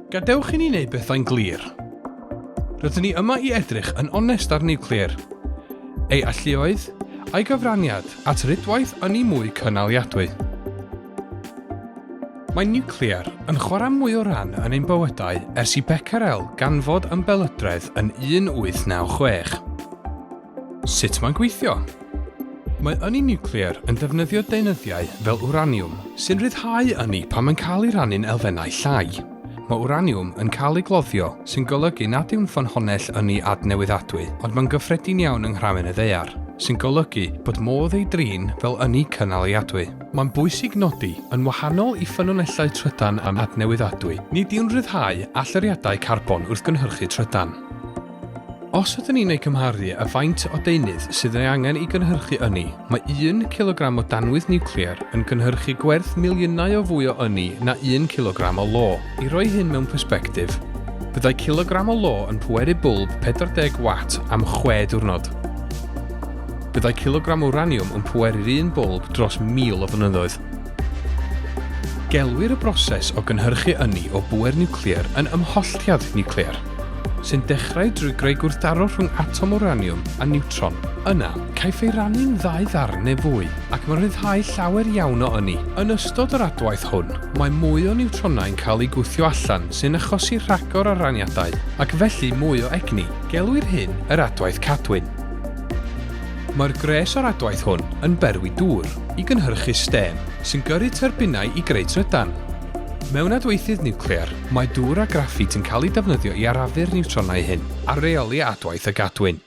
Gadewch i ni wneud pethau'n glir. Rydyn ni yma i edrych yn onest ar niwclear, ei alluoedd, a'i gyfraniad at rwydwaith ynni mwy cynaliadwy. Mae niwclear yn chwarae mwy o ran yn ein bywydau ers i Becquerel ganfod ymbelydredd yn 1896. Sut mae'n gweithio? Mae ynni niwclear yn defnyddio deunyddiau fel wraniwm, sy'n rhyddhau ynni pan mae'n cael ei rannu'n elfennau llai. Mae wraniwm yn cael ei gloddio, sy'n golygu nad yw'n ffynhonnell ynni adnewyddadwy, ond mae'n gyffredin iawn yng nghramen y ddaear, sy'n golygu bod modd ei drin fel ynni cynaliadwy. Mae'n bwysig nodi, yn wahanol i ffynonellau trydan adnewyddadwy, nid yw'n rhyddhau allyriadau carbon wrth gynhyrchu trydan. Os ydyn ni'n eu cymharu â faint o deunydd sydd ei angen i gynhyrchu ynni, mae un cilogram o danwydd niwclear yn cynhyrchu gwerth miliynau o fwy o ynni na un cilogram o lo. I roi hyn mewn persbectif, byddai cilogram o lo yn pweru bwlb 40 wat am chwe diwrnod. Byddai cilogram o wraniwm yn pweru'r un bwlb dros 1,000 o flynyddoedd. Gelwir y broses o gynhyrchu ynni o bŵer niwclear yn ymholltiad niwclear, sy'n dechrau drwy greu gwrthdaro rhwng atom wraniwm a niwtron. Yna, caiff ei rannu'n ddau ddarn neu fwy, ac mae'n rhyddhau llawer iawn o ynni. Yn ystod yr adwaith hwn, mae mwy o niwtronau'n cael eu gwthio allan sy'n achosi rhagor o raniadau, ac felly mwy o egni. Gelwir hyn yr adwaith cadwyn. Mae'r gwres o'r adwaith hwn yn berwi dŵr i gynhyrchu stêm, sy'n gyrru tyrbinau i greu trydan. Mewn adweithydd niwclear, mae dŵr a graffit yn cael eu defnyddio i arafu'r niwtronau hyn a rheoli adwaith y gadwyn.